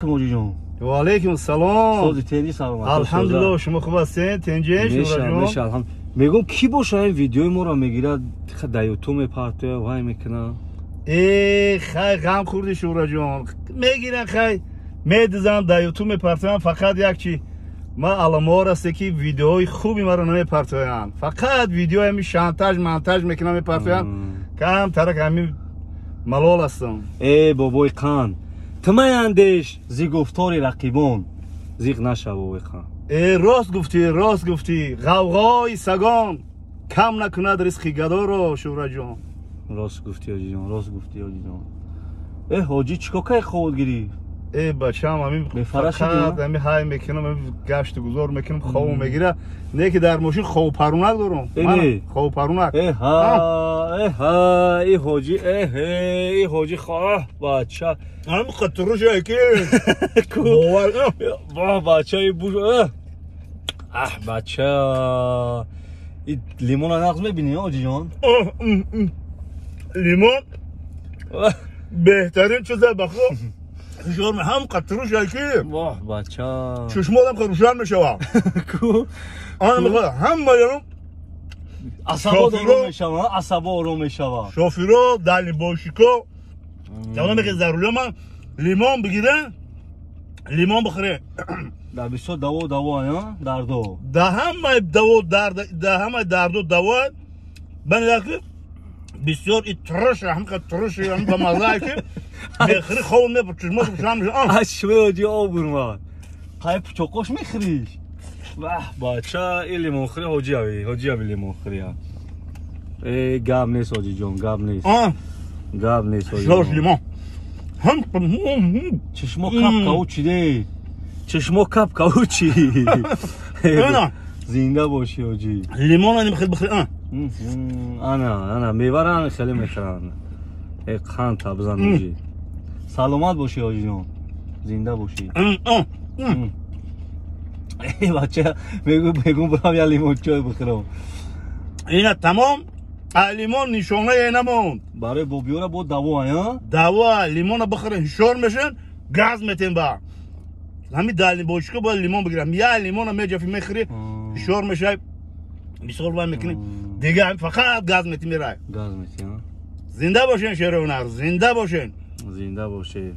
Ҳоҷиҷон. Ва алайкум салом. Сози тенҷи, саломат. Алҳамдулилло, шумо хуб ҳастед? Тенҷи, шураҷон? Мегӯм, кӣ боша, ин видеои моро мегирад, да ютуб мепартоя, вай мекуна. Э, хай, ғам хӯрди, шураҷон. Мегиран, хай, медизан, да ютуб мепартоян. Фақат як чи ма аламор аст, ки видеои хуби маро намепартоянд, фақат видеои ҳами шантаж монтаж мекунан, мепартоянд. Кам тарак ҳами малол ҳастам. Э, бобои қанд, ту маяндеш зи гуфтори рақибон, зиқ наша, бобои қанд. Э, рост гуфтӣ, рост гуфтӣ. Ғавғои сагон кам накунад ризқи гадоро, шӯраҷон. Рост гуфтӣ, ҳоҷиҷон, рост гуфтӣ, ҳоҷиҷон. Э, ҳоҷӣ, чӣ кор кай, хобот гирифт? Э, бачам, ҳамин фақат ҳами ҳай мекунам, гашту гузор мекунам, хобу мегира. Не ки дар мошин хобпарунак дорам, хобпарунак. Эҳа, э ҳоҷӣ, эҳе, э ҳоҷӣ, хоҳ, бача. Ҳам қатрушае ки бовар, бача, буш, аҳ, бача, и лимона нағз мебинӣ, ҳоҷиҷон? Лимон беҳтарин чизе ба худо. Ҳушёр ҳам қатруш ки. Воҳ, бача. Чашмодам рӯшан мешавад. Ку. Ана мехоҳад ҳама ярум. Асабо ором мешава, асабо ором мешава. Шофиро, дальнобойщико ҷавона мехе за рулёма лимон бигира, лимон бихӯре. Дар бисёр даво даво дардо. Да ҳамаи даво дард, да ҳамаи дарду даво. Банаки бисёр и турш, ҳамқа турш, ҳам ба маззае ки мехӯри, хоб мебур, чашмот рӯшан мешава. Аз шумо об бурмад, қай пучоқош мехӯриш. Ваҳ, бача, и лимонхӯри ҳоҷиави, ҳоҷиави лимонхӯрия. Э, гап нест, ҳоҷиҷон, гап нест, гап нест. Ҳоҷиҷон, лимон. Чашмо кап каучиде, чашмо кап каучи. Зинда бошӣ, ҳоҷӣ. Лимона хел бихӯри. Ана, ана мевара хеле мехӯранд. Э, қанд табзан, ҳоҷӣ. Саломат бошӣ, ҳоҷиҷон, зинда бошӣ. Бача, мегум, бурам я лимон чой бихӯрам. Ина тамом, лимон нишонае намонд. Барои бобиёра бо даво. Даво, лимона бихӯре, ҳушёр мешен, газ метем. Ба ҳами дальнобойщико бояд лимон бигирам. Я лимона меҷафи, мехӯри, ҳушёр мешавай, бисёр вай мекунӣ, дига фақат газ мети, мерай. Газ мети. Зинда бошен, шерунар, зинда бошен. Зинда бошед.